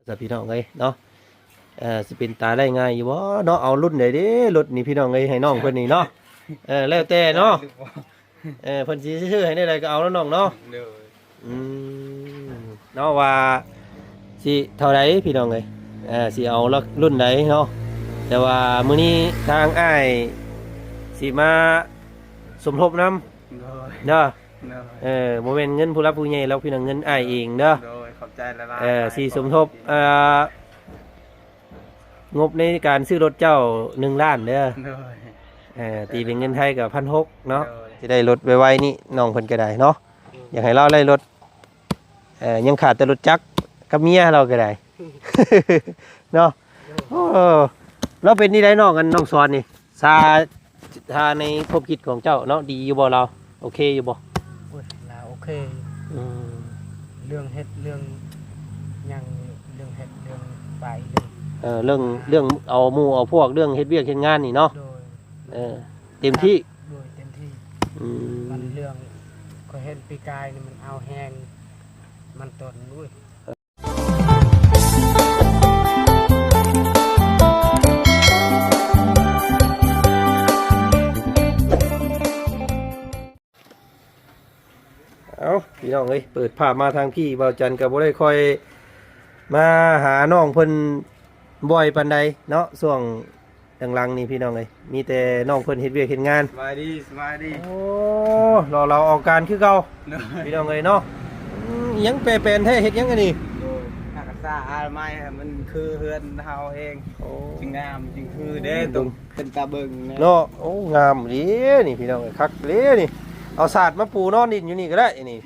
ຊະພີ່ນ້ອງເອີຍເນາະ. ເອີ ຊິເປັນຕາໄດ້ງ່າຍຢູ່ບໍ່ເນາະ? ເອົາລຸ້ນໃດເດ້ລົດນີ້ພີ່ນ້ອງເອີຍ ໃຫ້ນ້ອງເພິ່ນນີ້ເນາະ. ເອີ ແລ້ວແຕ່ເນາະ. ເອີ ເພິ່ນຊິຊື້ໃຫ້ແນວໃດກໍເອົາເນາະນ້ອງເນາະ. ໂດຍ. ອືມ ເນາະ ວ່າຊິເທົ່າໃດພີ່ນ້ອງເອີຍ ເອີ ຊິເອົາລຸ້ນໃດເນາະ. ແຕ່ວ່າມື້ນີ້ທາງອ້າຍຊິມາສົມທົບນຳ. ໂດຍ. ເດີ. ໂດຍ. ເອີ ບໍ່ແມ່ນເງິນຜູ້ຫຼັກຜູ້ໃຫຍ່ດອກພີ່ນ້ອງ ເງິນອ້າຍເອງເດີ. ໂດຍ ຂອບໃຈຫຼາຍໆ. ເອີ ຊິສົມທົບ ເອີ ງົບໃນການຊື້ລົດເຈົ້າໜຶ່ງລ້ານເດີ. ໂດຍ. ເອີ ຕີເປັນເງິນໄທກໍພັນຫົກເນາະ. ໂດຍ. ຊິໄດ້ລົດໄວໆນີ້ ນ້ອງເພິ່ນກໍໄດ້ເນາະ. ໂດຍ. ຢາກໃຫ້ລາວໄດ້ລົດ ເອີ ຍັງຂາດແຕ່ລົດຈັກກັບເມຍລາວກໍໄດ້ເນາະ. ໂດຍ. ໂອ້ ລາວເປັນນີ້ໃດນ້ອງ ອັນນ້ອງສອນນີ້ ສາ ຖ້າໃນຄວາມຄິດຂອງເຈົ້າເນາະ ດີຢູ່ບໍ່ລາວ? ໂອເຄຢູ່ບໍ່? ໂອ້ຍ ລາວໂອເຄ. ອືມ ເລື່ອງເຮັດເລື່ອງຫຍັງ ເລື່ອງເຮັດເລື່ອງໄປເລື່ອງ ເອີ ເລື່ອງ ເລື່ອງເອົາໝູ່ເອົາພວກ ເລື່ອງເຮັດວຽກເຮັດງານນີ້ເນາະ. ໂດຍ. ເອີ ເຕັມທີ່. ໂດຍ ເຕັມທີ່. ອືມ ມັນເລື່ອງ ຂ້ອຍເຫັນປີກາຍນີ້ມັນເອົາແຮງ ມັນຕົນ ໂອ້ຍ. ເອົ້າ ພີ່ນ້ອງເອີຍ ເປີດພາບມາທາງພີ້ ບ່າວຈັນກໍບໍ່ໄດ້ຄ່ອຍມາຫານ້ອງເພິ່ນບ່ອຍປານໃດເນາະ ຊ່ວງ ຫຼັງໆນີ້ພີ່ນ້ອງເອີຍ ມີແຕ່ນ້ອງເພິ່ນເຮັດວຽກເຮັດງານ. ສະບາຍດີ ສະບາຍດີ. ໂອ້ ລໍເລົ່າອອກການຄືເກົ່າ. ໂດຍ. ພີ່ນ້ອງເອີຍເນາະ. ອືມ ຫຍັງແປແປນແທ້ ເຮັດຫຍັງອັນນີ້? ໂດຍ ຮັກສາອະນາໄມໃຫ້ມັນຄືເຮືອນເຮົາເອງ. ໂອ້ ຈຶ່ງງາມຈຶ່ງຄືເດ້. ອືມ ຕ້ອງເປັນຕາເບິ່ງເນາະ. ເນາະ. ໂອ້ ງາມເດ້ນີ້ພີ່ນ້ອງເອີຍ ຄັກເດ້ນີ້. ເອົາສາດມາປູນອນດິນຢູ່ນີ້ກໍໄດ້ນີ້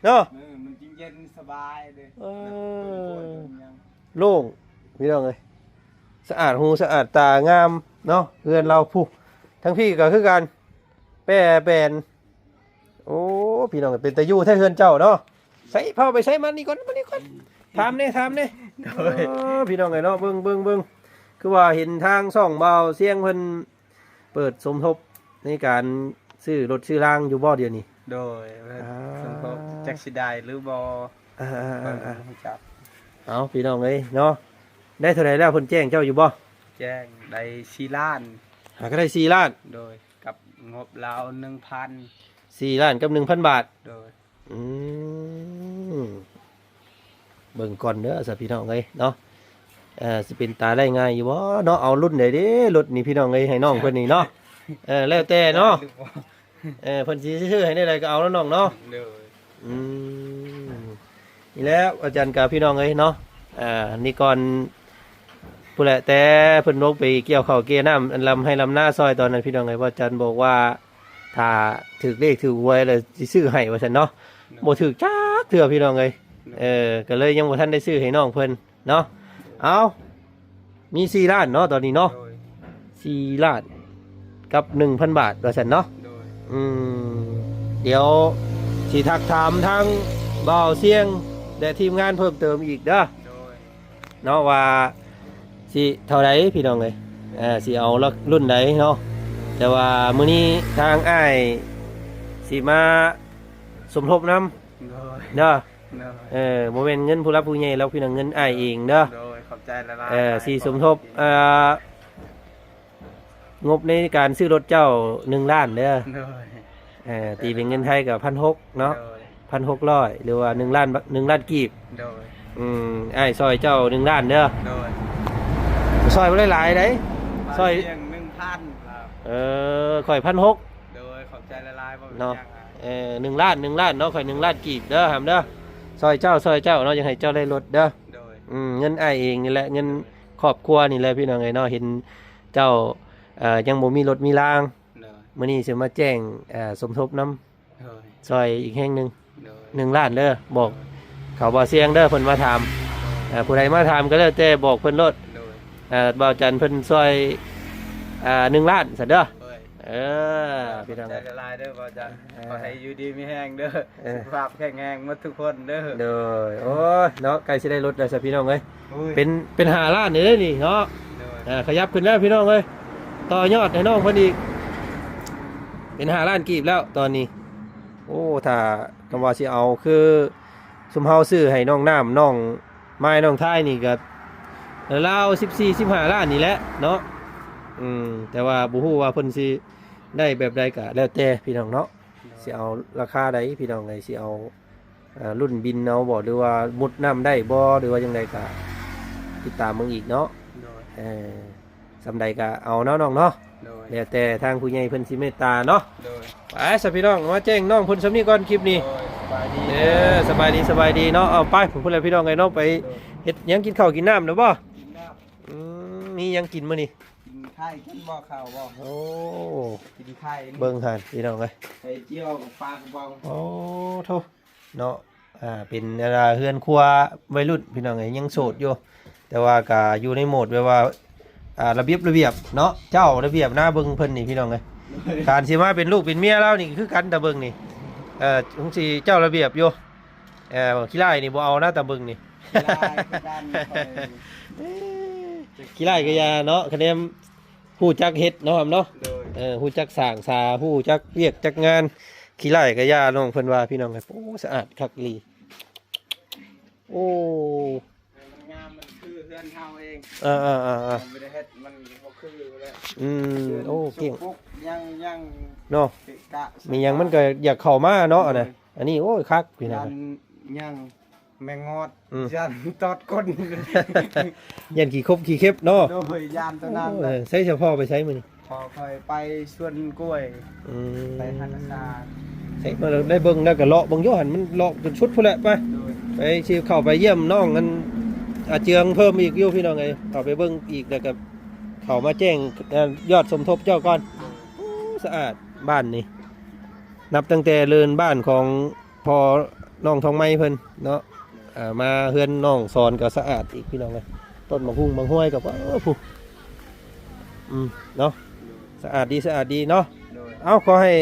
ເນາະ. ເອີ ມັນຈຶ່ງເຢັນສະບາຍເດ້. ເອີ ໂລ່ງ ພີ່ນ້ອງເອີຍ. ສະອາດຫູສະອາດຕາ ງາມເນາະ ເຮືອນລາວ. ຜູ້ ທາງພີ້ກໍຄືກັນ ແປແປນ. ໂອ້ ພີ່ນ້ອງ ເປັນຕາຢູ່ແທ້ເຮືອນເຈົ້າເນາະ. ໃສ ພາໄປໃສ ມານີ້ກ່ອນ ມານີ້ກ່ອນ ຖາມແດ່ ຖາມແດ່. ໂດຍ. ເອີ ພີ່ນ້ອງເອີຍເນາະ ເບິ່ງ ເບິ່ງ ເບິ່ງ ຄືວ່າເຫັນທາງຊ່ອງບ່າວຊຽງເພິ່ນເປີດສົມທົບໃນການຊື້ລົດຊື້ລາງຢູ່ບໍ່ດຽວນີ້? ໂດຍ. ອ່າ ສົມທົບ ຈັກຊິໄດ້ຫຼືບໍ່. ອ່າ ເບິ່ງ ອ່າ ຮູ້ຈັກ. ເອົາ ພີ່ນ້ອງເອີຍເນາະ ໄດ້ເທົ່າໃດແລ້ວ ເພິ່ນແຈ້ງເຈົ້າຢູ່ບໍ່? ແຈ້ງໄດ້ສີ່ລ້ານ. ຫາກໍໄດ້ສີ່ລ້ານ. ໂດຍ. ກັບງົບລາວໜຶ່ງພັນ. ສີ່ລ້ານກັບໜຶ່ງພັນບາດ. ໂດຍ. ອືມ ເບິ່ງກ່ອນເດີຊະພີ່ນ້ອງເອີຍເນາະ. ເອີ ຊິເປັນຕາໄດ້ງ່າຍຢູ່ບໍ່ເນາະ? ເອົາລຸ້ນໃດເດ້ລົດນີ້ ພີ່ນ້ອງເອີຍ ໃຫ້ນ້ອງເພິ່ນນີ້ເນາະ. ເອີ ແລ້ວແຕ່ເນາະ. ເອີ ເພິ່ນຊິຊື້ໃຫ້ແນວໃດກໍເອົາເນາະນ້ອງເນາະ. ໂດຍ. ອືມ ນີ້ແຫຼະ ອາຈານກະ ພີ່ນ້ອງເອີຍເນາະ. ອ່າ ນີ້ກ່ອນ ພຸ້ນແຫຼະ ແຕ່ເພິ່ນລົງໄປກ່ຽວເຂົ້າກ່ຽວນ້ຳ ອັນລຳໄຮ່ລຳນາຊ່ອຍຕອນນັ້ນ ພີ່ນ້ອງເອີຍ ອາຈານບອກວ່າ ຖ້າຖືກເລກຖືກຫວຍແລ້ວຊິຊື້ໃຫ້ວ່າຊັ້ນເນາະ. ໂດຍ. ບໍ່ຖືກຈັກເທື່ອ ພີ່ນ້ອງເອີຍ. ໂດຍ. ເອີ ກໍເລີຍຍັງບໍ່ທັນໄດ້ຊື້ໃຫ້ນ້ອງເພິ່ນເນາະ. ເອົາ ມີສີ່ລ້ານເນາະຕອນນີ້ເນາະ. ໂດຍ. ສີ່ລ້ານກັບໜຶ່ງພັນບາດວ່າຊັ້ນເນາະ. ໂດຍ. ອືມ ດຽວຊິທັກຖາມທາງບ່າວຊຽງ ແລະ ທີມງານເພີ່ມເຕີມອີກເດີ. ໂດຍ. ເນາະ ວ່າຊິເທົ່າໃດ ພີ່ນ້ອງເອີຍ ເອີ ຊິເອົາລຸ້ນໃດເນາະ. ແຕ່ວ່າມື້ນີ້ທາງອ້າຍຊິມາສົມທົບນຳ. ໂດຍ. ເດີ. ໂດຍ. ເອີ ບໍ່ແມ່ນເງິນຜູ້ຫຼັກຜູ້ໃຫຍ່ດອກພີ່ນ້ອງ ເງິນອ້າຍເອງເດີ. ໂດຍ ຂອບໃຈຫຼາຍໆ. ເອີ ຊິສົມທົບ ເອີ ງົບໃນການຊື້ລົດເຈົ້າໜຶ່ງລ້ານເດີ. ໂດຍ. ເອີ ຕີເປັນເງິນໄທກໍພັນຫົກເນາະ. ໂດຍ. ພັນຫົກຮ້ອຍ ຫຼືວ່າໜຶ່ງລ້ານ ໜຶ່ງລ້ານກີບ. ໂດຍ. ອືມ ອ້າຍຊ່ອຍເຈົ້າໜຶ່ງລ້ານເດີ. ໂດຍ. ຊ່ອຍບໍ່ໄດ້ຫຼາຍໃດ໋ ຊ່ອຍ ພຽງໜຶ່ງພັນ. ເອີ ຂ້ອຍພັນຫົກ. ໂດຍ ຂອບໃຈຫຼາຍໆ ບໍ່ເປັນຫຍັງ. ເນາະ ເອີ ໜຶ່ງລ້ານ ໜຶ່ງລ້ານເນາະ ຂ້ອຍໜຶ່ງລ້ານກີບເດີ ຫຳເດີ ຊ່ອຍເຈົ້າ ຊ່ອຍເຈົ້າເນາະ ຢາກໃຫ້ເຈົ້າໄດ້ລົດເດີ. ໂດຍ. ອືມ ເງິນອ້າຍເອງນີ້ແຫຼະ ເງິນຄອບຄົວນີ້ແຫຼະ ພີ່ນ້ອງເອີຍເນາະ ເຫັນເຈົ້າ ເອີ ຍັງບໍ່ມີລົດມີລາງ. ໂດຍ. ມື້ນີ້ຊິມາແຈ້ງ ເອີ ສົມທົບນຳ. ໂດຍ. ຊ່ອຍອີກແຮງໜຶ່ງ. ໂດຍ. ໜຶ່ງລ້ານເດີ ບອກ ໂດຍ ເຂົາບໍ່ສ່ຽງເດີ ເພິ່ນມາຖາມ. ເອີ ຜູ້ໃດມາຖາມກໍແລ້ວແຕ່ບອກເພິ່ນໂລດ. ໂດຍ. ເອີ ບ່າວຈັນເພິ່ນຊ່ອຍ ອ່າ ໜຶ່ງລ້ານຊັ້ນເດີ. ໂດຍ. ເອີ ພີ່ນ້ອງ ຂອບໃຈຫຼາຍໆເດີບ່າວຈັນ. ເອີ ຂໍໃຫ້ຢູ່ດີມີແຮງເດີ. ເອີ ສຸຂະພາບແຂງແຮງໝົດທຸກຄົນເດີ. ໂດຍ. ໂອ້ຍເນາະ ໃກ້ຊິໄດ້ລົດແລ້ວຊະ ພີ່ນ້ອງເອີຍ. ໂອ້ຍ ເປັນ ເປັນຫ້າລ້ານເດ້ນີ້ເນາະ. ໂດຍ. ເອີ ຂະຫຍັບຂຶ້ນແລ້ວ ພີ່ນ້ອງເອີຍ ຕໍ່ຍອດໃຫ້ນ້ອງເພິ່ນອີກ ເປັນຫ້າລ້ານກີບແລ້ວຕອນນີ້. ໂອ້ ຖ້າຄຳວ່າຊິເອົາຄືຊຸມເຮົາຊື້ໃຫ້ນ້ອງນ້ຳ ນ້ອງ ໝາຍນ້ອງທາຍນີ້ກໍລາວສິບສີ່ ສິບຫ້າລ້ານນີ້ແຫຼະເນາະ. ອືມ ແຕ່ວ່າບໍ່ຮູ້ວ່າເພິ່ນຊິໄດ້ແບບໃດກໍແລ້ວແຕ່ພີ່ນ້ອງເນາະ. ຊິເອົາລາຄາໃດພີ່ນ້ອງເອີຍ ຊິເອົາ ເອີ ລຸ້ນບິນເອົາບໍ່ ຫຼືວ່າມຸດນ້ຳໄດ້ບໍ່ ຫຼືວ່າຈັ່ງໃດກໍຕິດຕາມເບິ່ງອີກເນາະ. ໂດຍ ເອີ ສ່ຳໃດກໍເອົາເນາະນ້ອງເນາະ. ໂດຍ ແລ້ວແຕ່ທາງຜູ້ໃຫຍ່ເພິ່ນຊິເມດຕາເນາະ. ໂດຍ ໄປຊະພີ່ນ້ອງ ມາແຈ້ງນ້ອງເພິ່ນສ່ຳນີ້ກ່ອນຄລິບນີ້. ໂດຍ ສະບາຍດີ ເອີ ສະບາຍດີ ສະບາຍດີເນາະ. ເອົາໄປພຸ້ນແຫຼະພີ່ນ້ອງເອີຍເນາະ. ໄປ ໂດຍ ເຮັດຫຍັງ ກິນເຂົ້າກິນນ້ຳແລ້ວບໍ່? ກິນແລ້ວ. ອືມ ມີຫຍັງກິນມື້ນີ້? ກິນໄຂ່ ກິນບໍ່ເຂົ້າບໍ່? ໂອ້ ກິນໄຂ່ ເບິ່ງຫັ້ນພີ່ນ້ອງເອີຍ ໄຂ່ຈຽວກັບປາກະປ໋ອງ. ໂອ້ໂທ້ ເນາະ. ອ່າ ເປັນ ອ່າ ເຮືອນຄົວໄວລຸ້ນພີ່ນ້ອງເອີຍ ຍັງໂສດຢູ່ ແຕ່ວ່າກະຢູ່ໃນໂໝດແບບວ່າ ອ່າ ລະບຽບລະບຽບເນາະ ເຈົ້າລະບຽບນະ. ເບິ່ງເພິ່ນນີ້ພີ່ນ້ອງເອີຍ ການຊິມາເປັນລູກເປັນເມຍລາວນີ້ຄືກັນ ຕາເບິ່ງນີ້ ເອີ ຈັ່ງຊີ້ເຈົ້າລະບຽບຢູ່. ເອີ ຂີ້ຮ້າຍນີ້ບໍ່ເອົານະ ຕາເບິ່ງນີ້ ຂີ້ຮ້າຍຄືກັນ ຂ້ອຍ ເອີ ຂີ້ຮ້າຍກໍຢ່າເນາະ ຄະແນນຮູ້ຈັກເຮັດເນາະ ເນາະ. ໂດຍ ເອີ ຮູ້ຈັກສ້າງສາ ຮູ້ຈັກວຽກຈັກງານ ຂີ້ຮ້າຍກໍຢ່າ ນ້ອງເພິ່ນວ່າພີ່ນ້ອງ. ໂອ້ ສະອາດຄັກອີ່ຫຼີ. ໂອ້ ມັນງາມ ມັນຄືເຮືອນເຮົາເອງ. ເອີໆໆໆ ບໍ່ໄດ້ເຮັດ ມັນບໍ່ຄືແລ້ວ. ອືມ ໂອ້ ເກັ່ງ ຍັງ ຍັງເນາະ ເກະກະ ມີຫຍັງມັນກໍຢາກເຂົ້າມາເນາະ. ໂດຍ ອັນນີ້ ໂອ້ຍ ຄັກພີ່ນ້ອງ ຢ້ານຍັງ ແມງງອດ ອືມ ຢ້ານຕອດກົ້ນ ຢ້ານຂີ້ຄົບຂີ້ເຂັບເນາະ. ໂດຍ ຢ້ານຕົວນັ້ນ. ໂອ້ຍ ໃສສະພໍ່ໄປໃສມື້ນີ້? ພໍ່ຂ້ອຍໄປສວນກ້ວຍ. ອືມ ໄປຫັນນາຄາ. ໃສ ມາໄດ້ເບິ່ງແລ້ວກໍເລາະເບິ່ງຢູ່ຫັ້ນ ມັນເລາະຈົນສຸດພຸ້ນແຫຼະ. ໄປ ໂດຍ ໄປຊິເຂົ້າໄປຢ້ຽມນ້ອງ ອັນ ອາເຈືອງເພີ່ມອີກຢູ່ພີ່ນ້ອງເອີຍ ເຂົ້າໄປເບິ່ງອີກ ແລ້ວກໍເຂົ້າມາແຈ້ງ ເອີ ຍອດສົມທົບເຈົ້າກ່ອນ. ໂອ້ ສະອາດ ບ້ານນີ້ ນັບຕັ້ງແຕ່ເລີນບ້ານຂອງພໍ່ນ້ອງທອງໄມເພິ່ນເນາະ ເອີ ມາເຮືອນນ້ອງສອນກໍສະອາດອີກພີ່ນ້ອງເອີຍ. ຕົ້ນໝາກຮຸ່ງໝາກຮວຍກໍ ເອີ ຜູ້ ອືມ ເນາະ ສະອາດດີ ສະອາດດີເນາະ. ໂດຍ ເອົາ ຂໍໃຫ້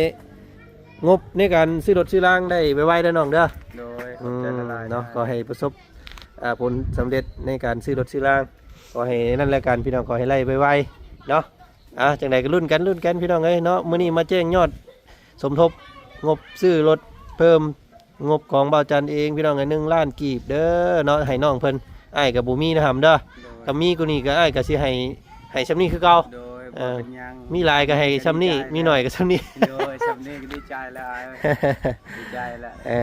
ງົບໃນການຊື້ລົດຊື້ລາງໄດ້ໄວໆເດີນ້ອງເດີ. ໂດຍ ຂອບໃຈຫຼາຍໆ ເນາະ ເນາະ. ຂໍໃຫ້ປະສົບ ອ່າ ຜົນສຳເລັດໃນການຊື້ລົດຊື້ລາງ ຂໍໃຫ້ນັ້ນແຫຼະກັນພີ່ນ້ອງ ຂໍໃຫ້ໄດ້ໄວໆເນາະ. ອ່າ ຈັ່ງໃດກໍລຸ້ນກັນ ລຸ້ນກັນພີ່ນ້ອງເອີຍເນາະ. ມື້ນີ້ມາແຈ້ງຍອດສົມທົບ ງົບຊື້ລົດເພີ່ມ ງົບຂອງບ່າວຈັນເອງພີ່ນ້ອງເອີຍ ໜຶ່ງລ້ານກີບເດີເນາະ ໃຫ້ນ້ອງເພິ່ນ. ອ້າຍກໍບໍ່ມີນະຫຳເດີ. ໂດຍ ຖ້າມີກວ່ານີ້ກໍ ອ້າຍກໍຊິໃຫ້ ໃຫ້ຊ່ຳນີ້ຄືເກົ່າ. ໂດຍ ເອີ ບໍ່ເປັນຫຍັງ ມີຫຼາຍກໍໃຫ້ຊ່ຳນີ້ ດີໃຈແລ້ວ ມີໜ້ອຍກໍຊ່ຳນີ້. ໂດຍ ຊ່ຳນີ້ກໍດີໃຈແລ້ວ ອ້າຍ ດີໃຈແລ້ວ. ເອີ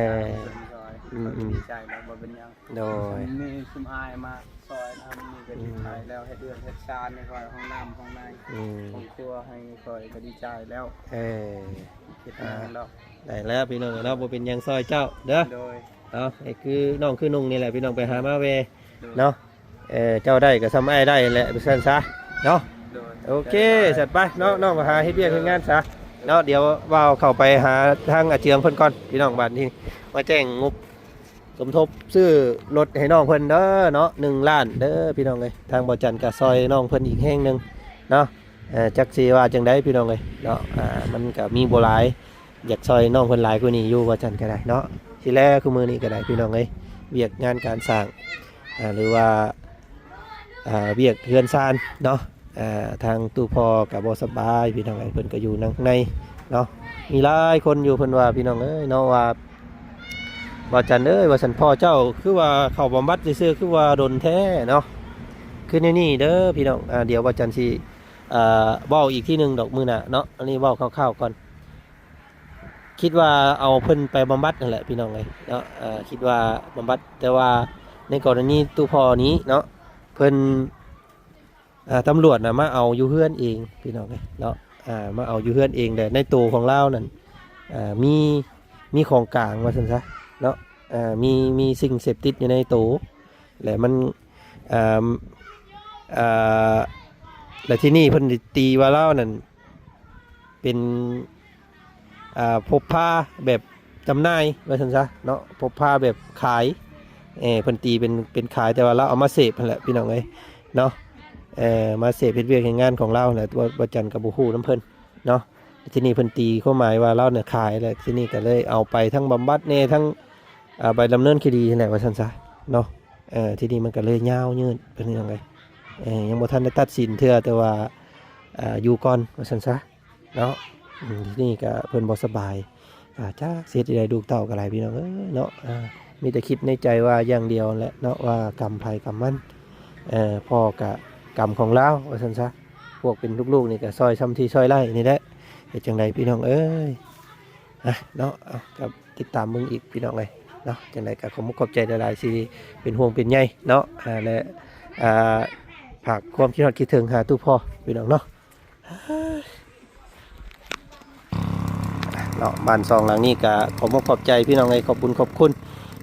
ອືມໆ ດີໃຈແລ້ວ ບໍ່ເປັນຫຍັງ. ໂດຍ ມີຊຸມອ້າຍມາຊ່ອຍນຳນີ້ກໍດີໃຈແລ້ວ. ອືມ ເຮັດເຮືອນເຮັດຊານໃຫ້ຂ້ອຍ ຫ້ອງນ້ຳຫ້ອງໃນ ອືມ ຫ້ອງຄົວໃຫ້ຂ້ອຍກໍດີໃຈແລ້ວ. ເອີ ເຮັດຫຍັງດອກ ໄດ້ແລ້ວພີ່ນ້ອງເນາະ ບໍ່ເປັນຫຍັງ ຊ່ອຍເຈົ້າເດີ. ໂດຍ ເອົາ ໃຫ້ຄືນ້ອງຄືນຸ່ງນີ້ແຫຼະພີ່ນ້ອງ ໄປຫາມາແວ່ ໂດຍ ເນາະ. ເອີ ເຈົ້າໄດ້ກໍຊ່ຳອ້າຍໄດ້ແຫຼະ ວ່າຊັ້ນຊະເນາະ. ໂດຍ ໂອເຄ ຂອບໃຈຫຼາຍໆ. ສັດໄປເນາະ ນ້ອງກໍຫາເຮັດວຽກເຮັດງານຊະເນາະ. ໂດຍ ດຽວບ່າວເຂົ້າໄປຫາທາງອາເຈືອງເພິ່ນກ່ອນພີ່ນ້ອງ. ບາດນີ້ມາແຈ້ງງົບ ສົມທົບຊື້ລົດໃຫ້ນ້ອງເພິ່ນເດີເນາະ ໜຶ່ງລ້ານເດີພີ່ນ້ອງເອີຍ. ທາງບ່າວຈັນກໍຊ່ອຍນ້ອງເພິ່ນອີກແຮງໜຶ່ງເນາະ. ເອີ ຈັກຊິວ່າຈັ່ງໃດພີ່ນ້ອງເອີຍເນາະ. ອ່າ ມັນກໍມີບໍ່ຫຼາຍ ຢາກຊ່ອຍນ້ອງເພິ່ນຫຼາຍກວ່ານີ້ຢູ່ ບ່າວຈັນກໍໄດ້ເນາະ. ຊິແລຄືມື້ນີ້ກໍໄດ້ພີ່ນ້ອງເອີຍ ວຽກງານການສ້າງ ອ່າ ຫຼືວ່າ ອ່າ ວຽກເຮືອນຊານເນາະ. ອ່າ ທາງຕູ້ພໍ່ກໍບໍ່ສະບາຍພີ່ນ້ອງເອີຍ ເພິ່ນກໍຢູ່ນຳໃນເນາະ. ມີຫຼາຍຄົນຢູ່ ເພິ່ນວ່າພີ່ນ້ອງເອີຍເນາະ ວ່າ ບ່າວຈັນເອີຍ ວ່າຊັ້ນ ພໍ່ເຈົ້າຄືວ່າເຂົ້າບຳບັດຊື່ໆ ຄືວ່າດົນແທ້ເນາະ. ຄືແນວນີ້ເດີພີ່ນ້ອງ ອ່າ ດຽວບ່າວຈັນຊິ ອ່າ ເວົ້າອີກທີໜຶ່ງດອກມື້ໜ້າເນາະ. ອັນນີ້ເວົ້າຄ່າວໆກ່ອນ ຄິດວ່າເອົາເພິ່ນໄປບຳບັດຫັ້ນແຫຼະພີ່ນ້ອງເອີຍເນາະ. ເອີ ຄິດວ່າບຳບັດ ແຕ່ວ່າໃນກໍລະນີຕູ້ພໍ່ນີ້ເນາະ ເພິ່ນ ອ່າ ຕຳຫຼວດນະມາເອົາຢູ່ເຮືອນເອງພີ່ນ້ອງເອີຍເນາະ. ອ່າ ມາເອົາຢູ່ເຮືອນເອງ ແລະໃນໂຕຂອງລາວນັ້ນ ອ່າ ມີ ມີຂອງກາງວ່າຊັ້ນຊະເນາະ. ອ່າ ມີ ມີສິ່ງເສບຕິດຢູ່ໃນໂຕ ແລະມັນ ອ່າ ອ່າ ແລະທີ່ນີ້ເພິ່ນຕີວ່າລາວນັ້ນ ເປັນ ອ່າ ພົບພາແບບຈຳໜ່າຍວ່າຊັ້ນຊະເນາະ ພົບພາແບບຂາຍ. ເອີ ເພິ່ນຕີເປັນ ເປັນຂາຍ ແຕ່ວ່າລາວເອົາມາເສບຫັ້ນແຫຼະພີ່ນ້ອງເອີຍເນາະ. ເອີ ມາເສບເຮັດວຽກເຮັດງານຂອງລາວຫັ້ນແຫຼະ ບ່າວ ບ່າວຈັນກໍບໍ່ຮູ້ນຳເພິ່ນເນາະ. ທີນີ້ເພິ່ນຕີຄວາມໝາຍວ່າລາວນີ້ຂາຍ ແລ້ວທີນີ້ກໍເລີຍເອົາໄປທັງບຳບັດແດ່ ທັງ ອ່າ ໄປດຳເນີນຄະດີຫັ້ນແຫຼະວ່າຊັ້ນຊະເນາະ. ເອີ ທີນີ້ມັນກໍເລີຍຍາວຍືດໄປເລື່ອຍເລີຍ ເອີ ຍັງບໍ່ທັນໄດ້ຕັດສິນເທື່ອ ແຕ່ວ່າ ອ່າ ຢູ່ກ່ອນວ່າຊັ້ນຊະ ເນາະ. ອືມ ທີນີ້ກໍເພິ່ນບໍ່ສະບາຍ ອ່າ ຈັກຊິເຮັດຈັ່ງໃດ ລູກເຕົ້າກໍຫຼາຍ ພີ່ນ້ອງເອີຍເນາະ. ອ່າ ມີແຕ່ຄິດໃນໃຈວ່າຢ່າງດຽວແຫຼະເນາະ ວ່າກຳໃຜກຳມັນ ເອີ ພໍ່ກະກຳຂອງລາວວ່າຊັ້ນຊະ ພວກເປັນລູກໆນີ້ກະຊ່ອຍຊ່ຳທີ່ຊ່ອຍໄດ້ນີ້ແຫຼະ ເຮັດຈັ່ງໃດພີ່ນ້ອງເອີຍ ອະເນາະ ເອົາ ກໍຕິດຕາມເບິ່ງອີກພີ່ນ້ອງເອີຍເນາະ ຈັ່ງໃດກໍຂອບມຸກຂອບໃຈຫຼາຍໆ ທີ່ເປັນຫ່ວງເປັນໃຍເນາະ ອາ ແລະ ອາ ຝາກຄວາມຄິດຮອດຄິດເຖິງຫາຕູ້ພໍ່ພີ່ນ້ອງເນາະ. ເນາະ ບ້ານຊ່ອງຫຼັງນີ້ກະຂອບມຸກຂອບໃຈພີ່ນ້ອງເອີຍ ຂອບບຸນຂອບຄຸນ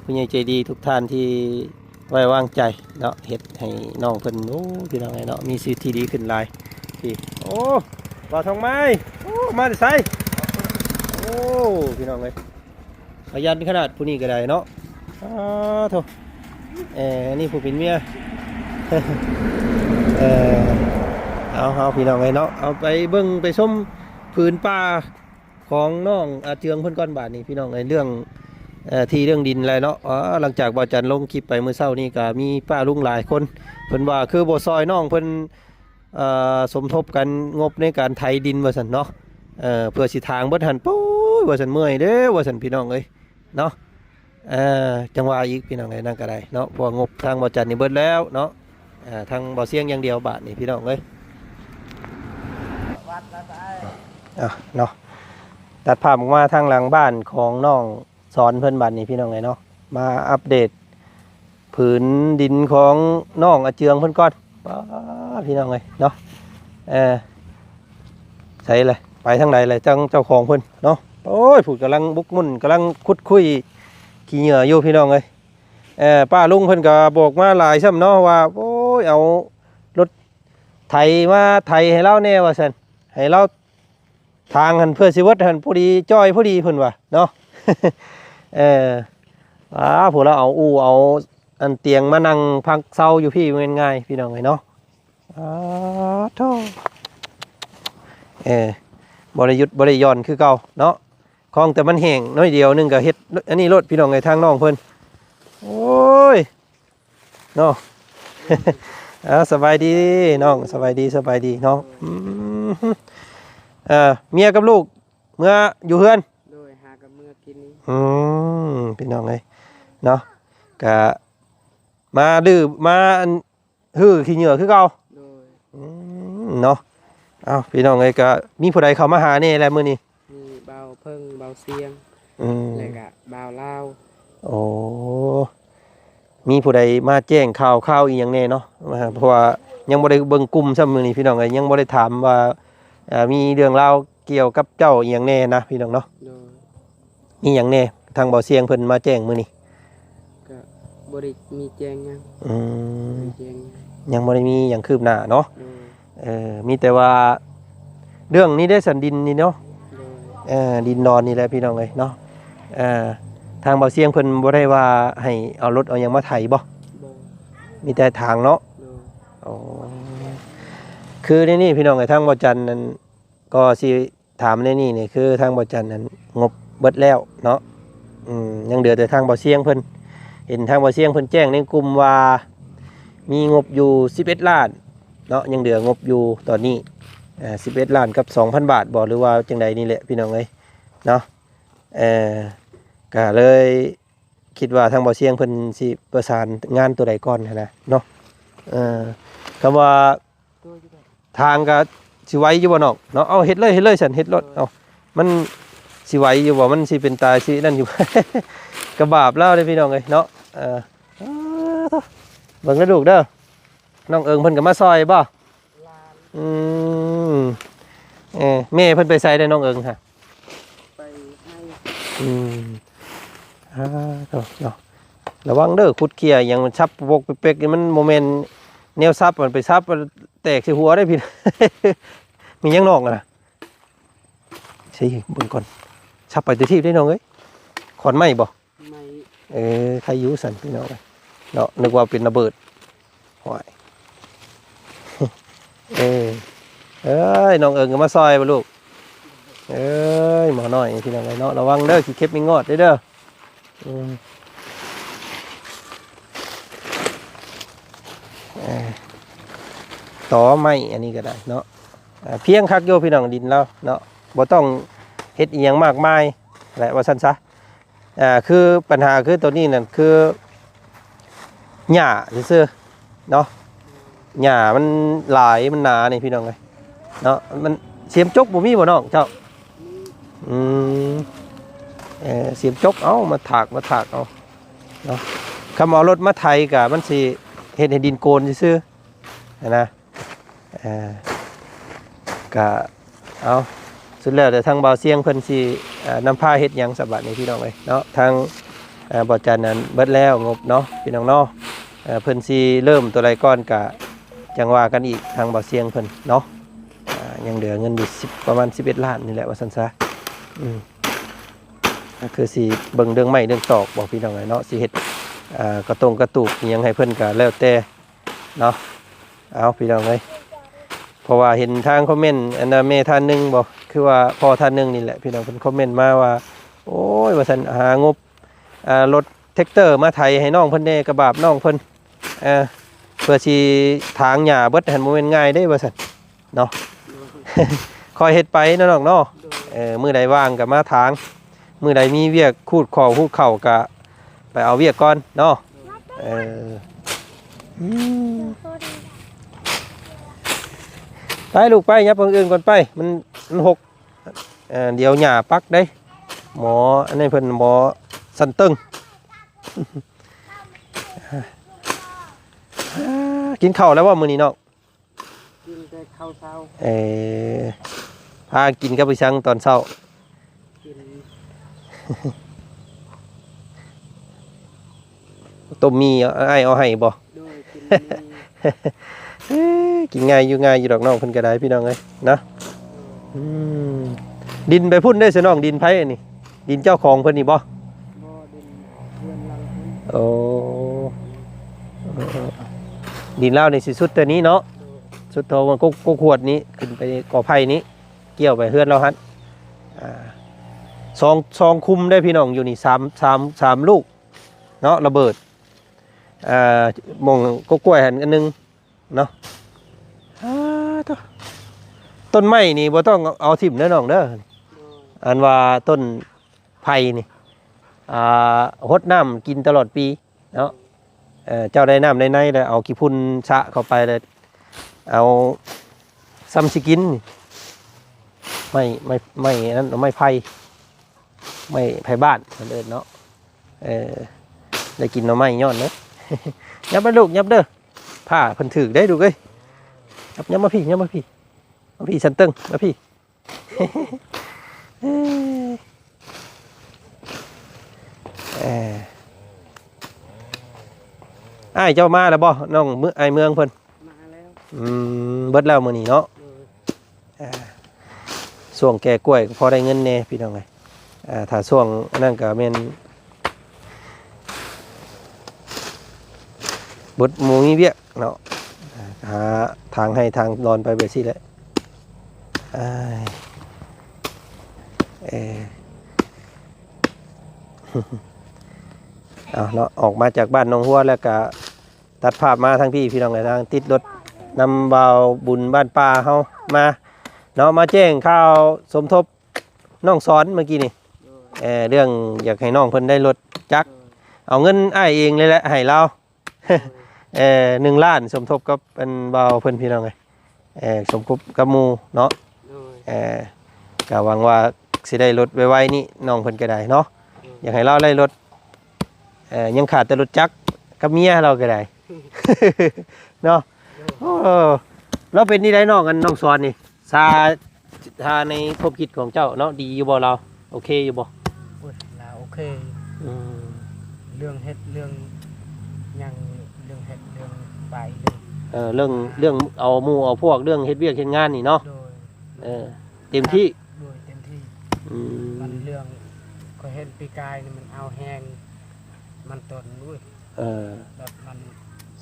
ຜູ້ໃຫຍ່ໃຈດີທຸກທ່ານທີ່ໄວ້ວາງໃຈເນາະ ເຮັດໃຫ້ນ້ອງເພິ່ນ ໂອ້ ພີ່ນ້ອງເອີຍເນາະ ມີຊີວິດທີ່ດີຂຶ້ນຫຼາຍ ທີ່ ໂອ້ ບ່າວທອງໄມ້ ໂອ້ ມາແຕ່ໃສ ໂອ້ ພີ່ນ້ອງເອີຍ ຂະຫຍັນຂະໜາດຜູ້ນີ້ກໍໄດ້ເນາະ ອາໂທ້ ເອີ ອັນນີ້ຜູ້ເປັນເມຍ ເອີ ເອົາ ເອົາ ພີ່ນ້ອງເອີຍເນາະ ເອົາໄປເບິ່ງໄປຊົມຜືນປ່າຂອງນ້ອງອາເຈືອງເພິ່ນກ່ອນບາດນີ້ ພີ່ນ້ອງເອີຍ ເລື່ອງ ເອີ ທີ່ເລື່ອງດິນແຫຼະເນາະ ອາ ຫຼັງຈາກບ່າວຈັນລົງຄລິບໄປມື້ເຊົ້ານີ້ ກໍມີປ້າລຸງຫຼາຍຄົນ ເພິ່ນວ່າຄືບໍ່ຊ່ອຍນ້ອງເພິ່ນ ເອີ ສົມທົບກັນງົບໃນການໄຖດິນວ່າຊັ້ນເນາະ ເອີ ເພື່ອຊິຖາງເບິດຫັ້ນ ໂອ້ຍ ວ່າຊັ້ນ ເມື່ອຍເດ້ວ່າຊັ້ນ ພີ່ນ້ອງເອີຍເນາະ ເອີ ຈັ່ງວ່າອີກ ພີ່ນ້ອງເອີຍ ນັ້ນກໍໄດ້ເນາະ ເພາະວ່າງົບທາງບ່າວຈັນນີ້ເບິດແລ້ວເນາະ ເອີ ທາງບ່າວຊຽງຢ່າງດຽວບາດນີ້ ພີ່ນ້ອງເອີຍ ອ່ະເນາະ ຕັດພາບອອກມາທາງຫຼັງບ້ານຂອງນ້ອງ ສອນເພິ່ນບັດນີ້ພີ່ນ້ອງເອີຍເນາະ ມາອັບເດດຜືນດິນຂອງນ້ອງອາເຈືອງເພິ່ນກ່ອນ ປ້າ ພີ່ນ້ອງເອີຍເນາະ ເອີ ໃສລະ ໄປທາງໃດລະ ເຈົ້າ ເຈົ້າຂອງເພິ່ນເນາະ ໂອ້ຍ ຜູ້ກຳລັງບຸກໝຸ່ນ ກຳລັງຂຸດຄຸຍຂີ້ເຫຍື້ອຢູ່ ພີ່ນ້ອງເອີຍ ເອີ ປ້າລຸງເພິ່ນກໍບອກມາຫຼາຍຊ້ຳເນາະ ວ່າ ໂອ້ຍ ເອົາລົດໄຖມາໄຖໃຫ້ລາວແດ່ວ່າຊັ້ນ ໃຫ້ລາວ ທາງຫັ້ນເພື່ອຊິເບິດຫັ້ນ ພໍດີຈ່ອຍພໍດີເພິ່ນວ່າເນາະ ເອີ ວ້າ ພວກລາວເອົາອູ່ເອົາອັນຕຽງມານັ່ງພັກເຊົາຢູ່ພີ້ ບໍ່ແມ່ນງ່າຍ ພີ່ນ້ອງເອີຍເນາະ ອ້າໂທ້ ເອີ ບໍ່ໄດ້ຢຸດບໍ່ໄດ້ຢ່ອນຄືເກົ່າເນາະ ຂອງແຕ່ມັນແຫ້ງໜ້ອຍດຽວໜຶ່ງກໍເຮັດອັນນີ້ໂລດ ພີ່ນ້ອງເອີຍ ທາງນ້ອງເພິ່ນ ໂອ້ຍ ເນາະ ເອົາ ສະບາຍດີນ້ອງ ສະບາຍດີ ສະບາຍດີເນາະ ອືມ ເອີ ເມຍກັບລູກເມືອຢູ່ເຮືອນ ໂດຍ ຫາກັບເມືອກິນນີ້ ອືມ ພີ່ນ້ອງເອີຍເນາະ ກະມາດື້ມາອັນ ຮື້ຂີ້ເຫຍື້ອຄືເກົ່າ ໂດຍ ອືມ ເນາະ ເອົ້າ ພີ່ນ້ອງເອີຍ ກະມີຜູ້ໃດເຂົ້າມາຫາແດ່ແລ້ວມື້ນີ້? ມີບ່າວເພິ່ງ ບ່າວຊຽງ ອືມ ແລ້ວກະບ່າວລາວ ໂອ້ ມີຜູ້ໃດມາແຈ້ງຂ່າວຄາວອີ່ຫຍັງແດ່ເນາະ ເພາະວ່າຍັງບໍ່ໄດ້ເບິ່ງກຸ່ມຊ້ຳມື້ນີ້ ພີ່ນ້ອງເອີຍ ຍັງບໍ່ໄດ້ຖາມວ່າ ເອີ ມີເລື່ອງລາວກ່ຽວກັບເຈົ້າອີ່ຫຍັງແດ່ນະ ພີ່ນ້ອງເນາະ ໂດຍ ມີຫຍັງແດ່ ທາງບ່າວຊຽງເພິ່ນມາແຈ້ງມື້ນີ້? ກໍບໍ່ໄດ້ມີແຈ້ງຫຍັງ ອືມ ບໍ່ໄດ້ແຈ້ງຫຍັງ ຍັງບໍ່ໄດ້ມີຫຍັງຄືບໜ້າເນາະ ໂດຍ ເອີ ມີແຕ່ວ່າເລື່ອງນີ້ເດ້ ສັນດິນນີ້ເນາະ ໂດຍ ເອີ ດິນດອນນີ້ແຫຼະ ພີ່ນ້ອງເອີຍເນາະ ເອີ ທາງບ່າວຊຽງເພິ່ນບໍ່ໄດ້ວ່າໃຫ້ເອົາລົດເອົາຫຍັງມາໄຖບໍ່? ບໍ່ ມີແຕ່ຖາງເນາະ ໂດຍ ໂອ້ ຄືໃນນີ້ ພີ່ນ້ອງເອີຍ ທາງບ່າວຈັນນັ້ນ ກໍຊິ ຖາມໃນນີ້ນີ້ ຄືທາງບ່າວຈັນນັ້ນງົບເບິດແລ້ວເນາະ ອືມ ຍັງເຫຼືອແຕ່ທາງບ່າວຊຽງເພິ່ນ ເຫັນທາງບ່າວຊຽງເພິ່ນແຈ້ງໃນກຸ່ມວ່າ ມີງົບຢູ່ສິບເອັດລ້ານເນາະ ຍັງເຫຼືອງົບຢູ່ຕອນນີ້ ເອີ ສິບເອັດລ້ານກັບສອງພັນບາດບໍ ຫຼືວ່າຈັ່ງໃດນີ້ແຫຼະ ພີ່ນ້ອງເອີຍເນາະ ເອີ ກະເລີຍ ຄິດວ່າທາງບ່າວຊຽງເພິ່ນຊິປະສານງານຕົວໃດກ່ອນຫັ້ນນະເນາະ ເອີ ຄຳວ່າທາງກໍຊິໄຫວຢູ່ບໍ່ນ້ອງເນາະ ເອົາເຮັດເລີຍ ເຮັດເລີຍຊັ້ນ ເຮັດໂລດ ເອົາ ມັນຊິໄຫວຢູ່ບໍ່ ມັນຊິເປັນຕາຊິນັ້ນຢູ່ ກໍບາບລາວເດ້ພີ່ນ້ອງເອີຍເນາະ ເອີ ເບິ່ງເດີລູກເດີ ນ້ອງເອີງເພິ່ນກໍມາຊ່ອຍບໍ່? ອືມ ເອີ ແມ່ເພິ່ນໄປໃສເດ້ນ້ອງເອີງຫະ? ໄປໄຮ່ ອືມ ອ່າ ເນາະ ລະວັງເດີ ຂຸດເຂ້ຍຫຍັງມັນສັບປົກໆ ນີ້ມັນບໍ່ແມ່ນແນວສັບ ມັນໄປສັບແຕກໃສ່ຫົວໄດ້ພີ່ ມີຫຍັງນ້ອງຫັ້ນນະ ຊິເບິ່ງກ່ອນ ສັບໄປແຕ່ທີບເດ້ນ້ອງເອີຍ ຂອນໄມ້ບໍ່? ໄມ້ ເອີ ໄຄຢູ່ຊັ້ນພີ່ນ້ອງເອີຍເນາະ ນຶກວ່າເປັນລະເບີດ ໂອ້ຍ ເອີ ເອີຍ ນ້ອງເອີງກໍມາຊ່ອຍບໍ່ລູກ ເອີຍ ໝໍນ້ອຍພີ່ນ້ອງເອີຍເນາະ ລະວັງເດີ ຂີ້ເຂັບມີງອດເດີ ອືມ ເອີ ຕໍໄມ້ອັນນີ້ກໍໄດ້ເນາະ ອາ ພຽງຄັກຢູ່ພີ່ນ້ອງ ດິນລາວເນາະ ບໍ່ຕ້ອງເຮັດອີ່ຫຍັງມາກມາຍແຫຼະ ວ່າຊັ້ນຊະ. ອ່າ ຄື ບັນຫາຄືໂຕນີ້ນັ້ນ ຄືຫຍ້າຊື່ໆເນາະ ຫຍ້າມັນຫຼາຍ ມັນໜານີ້ພີ່ນ້ອງເອີຍເນາະ. ມັນ ສຽມຈົກບໍ່ມີບໍ່ນ້ອງເຈົ້າ? ອືມ ເອີ ສຽມຈົກ ເອົາ ມາຖາກ ມາຖາກເອົາເນາະ. ຄຳເອົາລົດມາໄຖກະມັນຊິເຮັດໃຫ້ດິນໂກນຊື່ໆຫັ້ນນະ. ອ່າ ກະ ເອົາ ສຸດແລ້ວແຕ່ທາງບ່າວຊຽງເພິ່ນຊິ ອ່າ ນຳພາເຮັດຫຍັງຊະບາດນີ້ພີ່ນ້ອງເອີຍເນາະ. ທາງ ອ່າ ບ່າວຈັນນັ້ນເບິດແລ້ວງົບເນາະ ພີ່ນ້ອງເນາະ. ເອີ ເພິ່ນຊິເລີ່ມຕົວໃດກ່ອນກະຈັ່ງວ່າກັນອີກ ທາງບ່າວຊຽງເພິ່ນເນາະ. ອ່າ ຍັງເຫຼືອເງິນຢູ່ສິບ ປະມານສິບເອັດລ້ານນີ້ແຫຼະວ່າຊັ້ນຊະ. ອືມ ກະຄືຊິເບິ່ງເລື່ອງໄມ້ເລື່ອງຕອກບໍພີ່ນ້ອງເອີຍເນາະ ຊິເຮັດ ອ່າ ກະຕົງກະຕູກອີ່ຫຍັງໃຫ້ເພິ່ນກະແລ້ວແຕ່ເນາະ. ເອົາ ພີ່ນ້ອງເອີຍ ເພາະວ່າເຫັນທາງຄອມເມັນ ອັນນ່າ ແມ່ທ່ານໜຶ່ງບໍ ຄືວ່າພໍ່ທ່ານໜຶ່ງນີ້ແຫຼະ ພີ່ນ້ອງ ເພິ່ນຄອມເມັນມາວ່າ ໂອ້ຍ ວ່າຊັ້ນ ຫາງົບ ອ່າ ລົດແທັກເຕີມາໄຖໃຫ້ນ້ອງເພິ່ນແດ່ ກະບາບນ້ອງເພິ່ນ ເອີ ເພື່ອຊິຖາງຫຍ້າເບິດຫັ້ນ ບໍ່ແມ່ນງ່າຍເດ້ ວ່າຊັ້ນເນາະ. ຄ່ອຍເຮັດໄປເນາະນ້ອງເນາະ. ເອີ ມື້ໃດວ່າງກະມາຖາງ ມື້ໃດມີວຽກຂູດຂ້ອວຂູດເຂົ້າກະໄປເອົາວຽກກ່ອນເນາະ. ເອີ ອືມ ໄປລູກໄປ ຫຍັບທາງອື່ນກ່ອນໄປ ມັນ ມັນຫົກ. ເອີ ດຽວຫຍ້າປັກເດ້ ໝໍ ອັນນີ້ເພິ່ນໝໍຊັ້ນເຕີງ. ກິນເຂົ້າແລ້ວບໍ່ມື້ນີ້ນ້ອງ? ກິນແຕ່ເຂົ້າເຊົ້າ. ເອີ ພາກິນກັບອີ່ຫຍັງຕອນເຊົ້າ? ກິນ ຕົ້ມໝີ່ ອ້າຍເອົາໃຫ້ບໍ່? ໂດຍ ກິນໝີ່. ເອີ ກິນງ່າຍຢູ່ງ່າຍຢູ່ດອກນ້ອງເພິ່ນກະໄດ້ພີ່ນ້ອງເອີຍເນາະ. ອືມ ດິນໄປພຸ້ນເດ້ຊະນ້ອງ ດິນໃຜອັນນີ້? ດິນເຈົ້າຂອງເພິ່ນນີ້ບໍ່? ບໍ່ ດິນເຮືອນຫຼັງພຸ້ນ. ໂອ້ ດິນລາວນີ້ຊິສຸດແຕ່ນີ້ເນາະ. ໂດຍ ສຸດເທົ່າມັນ ກົກ ກົກຫວດນີ້ ຂຶ້ນໄປກໍໄຜ່ນີ້ ກ່ຽວໄປເຮືອນລາວຫັ້ນ. ອ່າ ສອງ ສອງຄຸມເດ້ພີ່ນ້ອງ ຢູ່ນີ້ ສາມ ສາມ ສາມລູກເນາະ ລະເບີດ. ອ່າ ໝ່ອງກົກກ້ວຍຫັ້ນອັນໜຶ່ງເນາະ. ອ່າ ໂທ້ ຕົ້ນໄມ້ນີ້ບໍ່ຕ້ອງເອົາຖິ້ມເດີນ້ອງເດີ. ໂດຍ ອັນວ່າຕົ້ນໄຜ່ນີ້ ອ່າ ຫົດນ້ຳກິນຕະຫຼອດປີເນາະ. ເອີ ເຈົ້າໄດ້ນ້ຳໄດ້ໃນແລ້ວ ເອົາຂີ້ຝຸ່ນສະເຂົ້າໄປແລ້ວ ເອົາ ສ່ຳຊິກິນ ໄມ້ ໄມ້ ໄມ້ອັນນັ້ນ ໄມ້ໄຜ່ ໄມ້ໄຜ່ບ້ານເພິ່ນເອີ້ນເນາະ. ເອີ ໄດ້ກິນໜໍ່ໄມ້ຍ້ອນເດີ. ຫຍັບໄປລູກ ຫຍັບເດີ ຜ້າເພິ່ນຖືກເດ້ລູກເອີຍ. ຫຍັບ ຫຍັບມາພີ້ ຫຍັບມາພີ້ ມາພີ້ຊັ້ນເຕີງ ມາພີ້. ເອີ ອ້າຍເຈົ້າມາແລ້ວບໍ່ ນ້ອງ ອ້າຍເມືອງເພິ່ນ? ມາແລ້ວ. ອືມ ເບິດແລ້ວມື້ນີ້ເນາະ. ໂດຍ ອ່າ ຊ່ວງແກ່ກ້ວຍກໍພໍໄດ້ເງິນແດ່ພີ່ນ້ອງເອີຍ. ອ່າ ຖ້າຊ່ວງອັນນັ້ນກໍແມ່ນ ບໍ່ ບໍ່ມີວຽກເນາະ ຫາທາງໄຮ່ທາງດອນໄປແບບຊີ້ແຫຼະ. ອ້າຍ ເອີ ເອົາເນາະ ອອກມາຈາກບ້ານໜອງຫົວແລ້ວກະ ຕັດພາບມາທາງພີ້ພີ່ນ້ອງເອີຍ ທາງຕິດລົດນຳບ່າວບຸນບ້ານປ່າເຮົາມາເນາະ ມາແຈ້ງຂ່າວສົມທົບນ້ອງສອນເມື່ອກີ້ນີ້. ໂດຍ ເອີ ເລື່ອງຢາກໃຫ້ນ້ອງເພິ່ນໄດ້ລົດຈັກ. ໂດຍ ເອົາເງິນອ້າຍເອງເລີຍແຫຼະໃຫ້ລາວ. ໂດຍ ເອີ ໜຶ່ງລ້ານ ສົມທົບກັບອັນບ່າວເພິ່ນພີ່ນ້ອງເອີຍ. ເອີ ສົມທົບກັບໝູ່ເນາະ. ໂດຍ ເອີ ກະຫວັງວ່າຊິໄດ້ລົດໄວໆນີ້ ນ້ອງເພິ່ນກະໄດ້ເນາະ. ໂດຍ ຢາກໃຫ້ລາວໄດ້ລົດ ເອີ ຍັງຂາດແຕ່ລົດຈັກກັບເມຍລາວກະໄດ້ເນາະ. ໂດຍ ໂອ້ ລາວເປັນຈັ່ງໃດນ້ອງ ອັນນ້ອງສອນນີ້ ຊາ ຖ້າໃນຄວາມຄິດຂອງເຈົ້າເນາະ ດີຢູ່ບໍ່ລາວ ໂອເຄຢູ່ບໍ່? ໂອ້ຍ ລາວໂອເຄ. ອືມ ເລື່ອງເຮັດເລື່ອງຫຍັງ ເລື່ອງເຮັດເລື່ອງໄປເລື່ອງ ເອີ ເລື່ອງ ເລື່ອງເອົາໝູ່ເອົາພວກ ເລື່ອງເຮັດວຽກເຮັດງານນີ້ເນາະ. ໂດຍ ເອີ ເຕັມທີ່. ໂດຍ ເຕັມທີ່. ອືມ ມັນເລື່ອງ ຂ້ອຍເຫັນປີກາຍນີ້ມັນເອົາແຮງ ມັນຕົນ ໂອ້ຍ ເອີ ແບບມັນ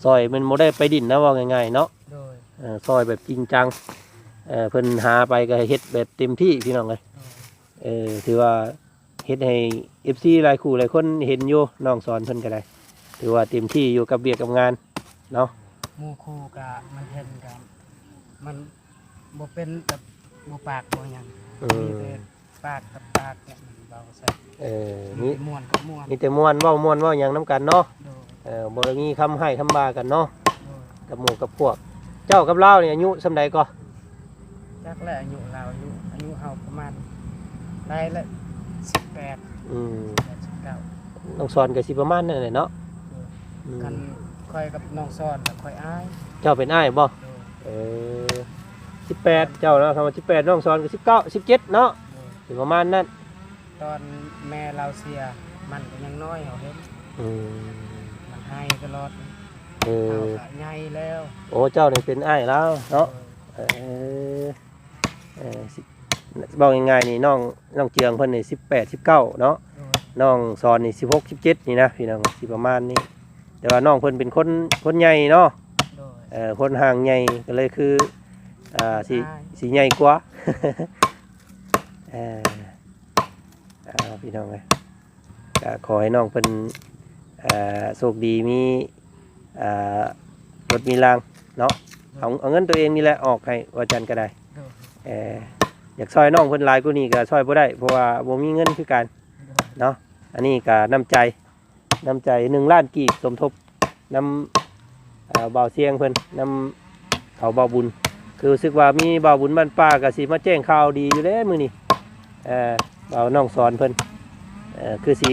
ຊ່ອຍ ມັນບໍ່ໄດ້ໄປດິນນະ ເວົ້າງ່າຍໆເນາະ. ໂດຍ ເອີ ຊ່ອຍແບບຈິງຈັງ ເອີ ເພິ່ນຫາໄປກໍເຮັດແບບເຕັມທີ່ພີ່ນ້ອງເອີຍ. ໂດຍ ເອີ ຖືວ່າເຮັດໃຫ້ເອັຟຊີຫຼາຍຄູ່ຫຼາຍຄົນເຫັນຢູ່ ນ້ອງສອນເພິ່ນກໍໄດ້ ຖືວ່າເຕັມທີ່ຢູ່ກັບວຽກກັບງານເນາະ. ໝູ່ຄູ່ກໍມັນເຫັນກໍມັນບໍ່ເປັນແບບ ບໍ່ປາກບໍ່ຫຍັງ. ເອີ ມີແຕ່ ປາກກັບປາກ ເວົ້າໃສ່ ເອີ ມີ ມີແຕ່ມ່ວນກັບມ່ວນ ມີແຕ່ມ່ວນ ເວົ້າມ່ວນເວົ້າຫຍັງນຳກັນເນາະ. ໂດຍ ເອີ ບໍ່ໄດ້ມີຄຳຮ້າຍຄຳວ່າກັນເນາະ. ໂດຍ ກັບໝູ່ກັບພວກ. ເຈົ້າກັບລາວນີ້ອາຍຸສ່ຳໃດກໍ? ຈັກແຫຼະ ອາຍຸລາວ ອາຍຸ ອາຍຸເຮົາປະມານໄດ້ລະສິບແປດ. ອືມ ສິບແປດ ສິບເກົ້າ. ນ້ອງສອນກໍຊິປະມານນັ້ນແຫຼະເນາະ. ໂດຍ ອືມ ຄັນຂ້ອຍກັບນ້ອງສອນກໍຂ້ອຍອ້າຍ. ເຈົ້າເປັນອ້າຍບໍ່? ໂດຍ ເອີ ສິບແປດ ເຈົ້າເນາະ ຄຳວ່າສິບແປດ ນ້ອງສອນກໍສິບເກົ້າ ສິບເຈັດເນາະ. ໂດຍ ຊິປະມານນັ້ນ. ຕອນແມ່ລາວເສຍ ມັນກໍຍັງນ້ອຍ ເຮົາເຫັນ. ອືມ ມັນໄຫ້ຕະຫຼອດ. ເອີ ເຮົາກໍໃຫຍ່ແລ້ວ. ໂອ້ ເຈົ້ານີ້ເປັນອ້າຍລາວເນາະ. ໂດຍ ເອີ ເອີ ຊິ ເວົ້າງ່າຍໆນີ້ ນ້ອງ ນ້ອງເຈືອງເພິ່ນນີ້ສິບແປດ ສິບເກົ້າເນາະ. ໂດຍ ນ້ອງສອນນີ້ສິບຫົກ ສິບເຈັດນີ້ນະ ພີ່ນ້ອງ ຊິປະມານນີ້. ແຕ່ວ່ານ້ອງເພິ່ນເປັນຄົນ ຄົນໃຫຍ່ເນາະ. ໂດຍ ເອີ ຄົນຮ່າງໃຫຍ່ ກໍເລີຍຄື ອ່າ ຊິ ເປັນອ້າຍ ຊິໃຫຍ່ກວ່າ. ເອີ ອ່າ ພີ່ນ້ອງເອີຍ ກໍຂໍໃຫ້ນ້ອງເພິ່ນ ເອີ ໂຊກດີ ມີ ເອີ ລົດມີລາງເນາະ. ເອົາ ເອົາເງິນຕົວເອງນີ້ແຫຼະອອກໃຫ້ວ່າຈັ່ງກໍໄດ້. ໂດຍ ເອີ ຢາກຊ່ອຍນ້ອງເພິ່ນຫຼາຍກວ່ານີ້ກໍຊ່ອຍບໍ່ໄດ້ ເພາະວ່າບໍ່ມີເງິນຄືກັນ. ໂດຍ ເນາະ. ອັນນີ້ກໍນ້ຳໃຈ ນ້ຳໃຈໜຶ່ງລ້ານກີບ ສົມທົບນຳ ເອີ ບ່າວຊຽງເພິ່ນ ນຳເຂົາບ່າວບຸນ. ຄືຮູ້ສຶກວ່າມີບ່າວບຸນບ້ານປ່າກໍຊິມາແຈ້ງຂ່າວດີຢູ່ເດ້ມື້ນີ້. ເອີ ບ່າວນ້ອງສອນເພິ່ນ ເອີ ຄືຊິ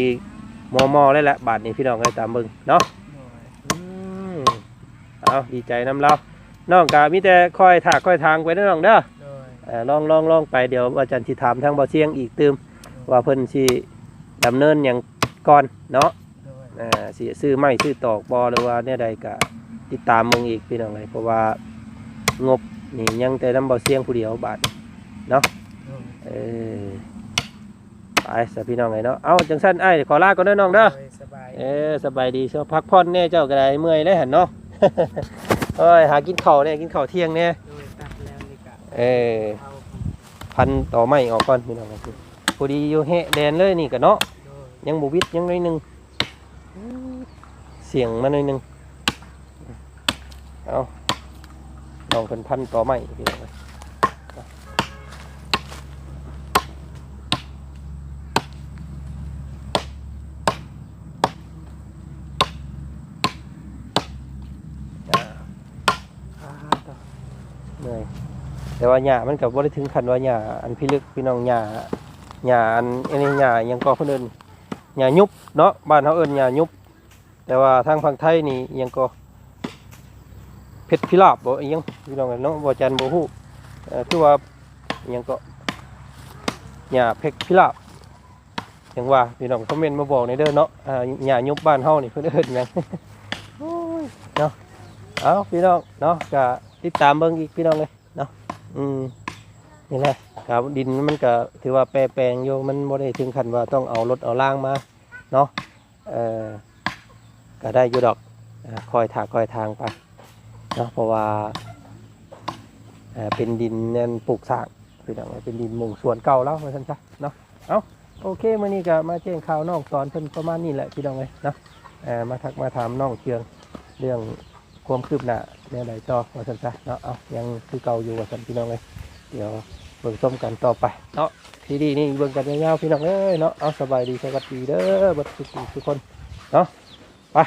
ມໍ່ໆແລ້ວລະ ບາດນີ້ພີ່ນ້ອງເອີຍ ຕາມເບິ່ງເນາະ. ໂດຍ ອືມ ເອົາ ດີໃຈນຳລາວ. ນ້ອງກໍມີແຕ່ຄອຍຖາກຄອຍທາງໄປເດີນ້ອງເດີ. ໂດຍ ເອີ ລອງ ລອງ ລອງໄປ ດຽວວ່າຈັນຊິຖາມທາງບ່າວຊຽງອີກຕື່ມ ໂດຍ ວ່າເພິ່ນຊິດຳເນີນຫຍັງກ່ອນເນາະ. ໂດຍ ອ່າ ຊິຊື້ໄມ້ຊື້ຕອກບໍ່ ຫຼືວ່າແນວໃດກໍຕິດຕາມເບິ່ງອີກພີ່ນ້ອງເອີຍ ເພາະວ່າງົບນີ້ຍັງແຕ່ນຳບ່າວຊຽງຜູ້ດຽວບາດນີ້ເນາະ. ໂດຍ ເອີ ໄປຊະພີ່ນ້ອງເອີຍເນາະ. ເອົາ ຈັ່ງຊັ້ນອ້າຍຂໍລາກ່ອນເດີນ້ອງເດີ. ໂດຍ ສະບາຍ ເອີ ສະບາຍດີ ພັກຜ່ອນແດ່ ເຈົ້າກໍໄດ້ເມື່ອຍແລ້ວຫັ້ນເນາະ. ໂອ້ຍ ຫາກິນເຂົ້າແດ່ ກິນເຂົ້າທ່ຽງແດ່. ໂດຍ ຕັດແລ້ວນີ້ກະ ເອີ ເອົາ ພັນຕໍໄມ້ອອກກ່ອນພີ່ນ້ອງ. ພໍດີຢູ່ແຮະແດນເລີຍນີ້ກະເນາະ. ໂດຍ ຍັງບໍ່ວິດ ຍັງໜ້ອຍໜຶ່ງ ສຽງມາໜ້ອຍໜຶ່ງ. ເອົາ ນ້ອງເພິ່ນພັນຕໍໄມ້ພີ່ນ້ອງເອີຍ. ເມື່ອຍ ແຕ່ວ່າຫຍ້າມັນກໍບໍ່ໄດ້ເຖິງຂັ້ນວ່າຫຍ້າອັນພິລຶກພີ່ນ້ອງ. ຫຍ້າ ຫຍ້າອັນ ອັນນີ້ຫຍ້າຫຍັງກໍເພິ່ນເອີ້ນ ຫຍ້າຍຸບເນາະ ບ້ານເຮົາເອີ້ນຫຍ້າຍຸບ. ແຕ່ວ່າທາງຝັ່ງໄທນີ້ອີ່ຫຍັງກໍ ເພັດພິລາບບໍ ອີ່ຫຍັງພີ່ນ້ອງເນາະ ບໍ່ຈັນບໍ່ຮູ້. ເອີ ຄືວ່າອີ່ຫຍັງກໍ ຫຍ້າເພັດພິລາບ ຫຍັງວ່າ ພີ່ນ້ອງຄອມເມັນມາບອກແດ່ເດີເນາະ. ອ່າ ຫຍ້າຍຸບບ້ານເຮົານີ້ເພິ່ນເອີ້ນຫຍັງ ໂອ້ຍເນາະ. ເອົາ ພີ່ນ້ອງເນາະ ກະຕິດຕາມເບິ່ງອີກພີ່ນ້ອງເອີຍເນາະ. ອືມ ນີ້ແຫຼະ ກະດິນມັນກະຖືວ່າແປແປງຢູ່ ມັນບໍ່ໄດ້ເຖິງຂັ້ນວ່າຕ້ອງເອົາລົດເອົາລາງມາເນາະ. ເອີ ກໍໄດ້ຢູ່ດອກ ເອີ ຄອຍຖາກຄອຍທາງໄປເນາະ ເພາະວ່າ ເອີ ເປັນດິນນັ້ນປູກສ້າງ ເປັນຫຍັງ ເປັນດິນໝູ່ສວນເກົ່າລາວວ່າຊັ້ນຊະເນາະ. ເອົ້າ ໂອເຄ ມື້ນີ້ກໍມາແຈ້ງຂ່າວນ້ອງສອນເພິ່ນປະມານນີ້ແຫຼະ ພີ່ນ້ອງເອີຍເນາະ. ເອີ ມາທັກມາຖາມນ້ອງເຈືອງເລື່ອງຄວາມຄືບໜ້າແນວໃດຕໍ່ວ່າຊັ້ນຊະເນາະ. ເອົ້າ ຍັງຄືເກົ່າຢູ່ວ່າຊັ້ນ ພີ່ນ້ອງເອີຍ ດຽວເບິ່ງຊົມກັນຕໍ່ໄປເນາະ. ທີ່ນີ້ເບິ່ງກັນຍາວໆ ພີ່ນ້ອງເອີຍເນາະ. ເອົາ ສະບາຍດີ ສະຫວັດດີເດີ ເບິດທຸກຜູ້ທຸກຄົນເນາະ. ໄປ.